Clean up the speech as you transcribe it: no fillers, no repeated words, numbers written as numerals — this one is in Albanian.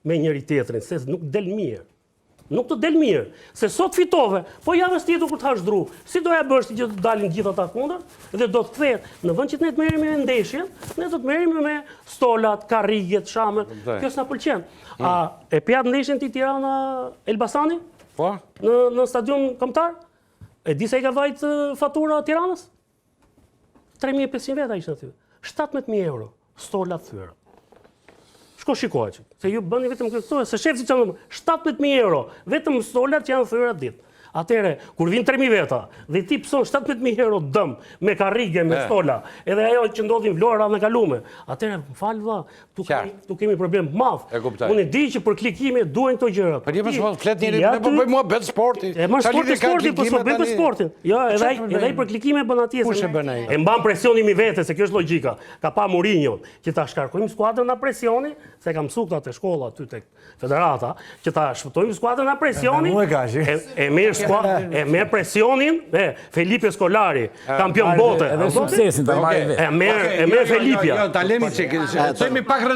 me njëri tjetrin, se nuk del mirë. Nuk të del mirë, se sot fitove, po javës tjetër kur të hash dru, si do ja bësh ti që të dalin gjithë ata kundër dhe do të kthehet në vend që ne të merremi me ndeshjen, ne do të merremi me stolat, karriget, shamet. Kjo s'na pëlqen. Mm. A e pe atë ndeshjen ti Tirana Elbasani? Po. Në në stadium kombëtar? E di sa i ka vajt fatura Tiranës? 3500 veta ishin aty. 17000 euro, stola të thyera. Shko shikoje që, se ju bëni vetëm këto, se shef si që në 17000 euro, vetëm stolat që janë thyera ditë. Atëherë, kur vin 3000 veta dhe ti pëson 17000 euro dëm me karrige, me stola, edhe ajo që ndodhi në Vlorë radhën e kalume. Atëherë, më fal vlla, Tu kemi, tu kemi problem të madh. E kuptoj. Unë e di që për klikime duhen këto gjëra. Po jo, po flet njëri, ne po bëjmë muhabet sporti. E më sporti sporti, po s'po bëjmë për sportin. Jo, edhe ai, edhe ai për klikime bën atje. Kush e bën ai? E mban presionin mbi vete, se kjo është logjika. Ka pa Mourinho që ta shkarkojmë skuadrën nga presioni, se ka mësuar këta te shkolla aty tek Federata, që ta shpëtojmë skuadrën nga presioni. E, e merr skuadrën, e merr presionin, e Felipe Scolari, kampion bote. Edhe suksesin ta marrë vetë. E merr, e merr jo, jo, Felipja. Jo, ta lemi çik. Themi pak.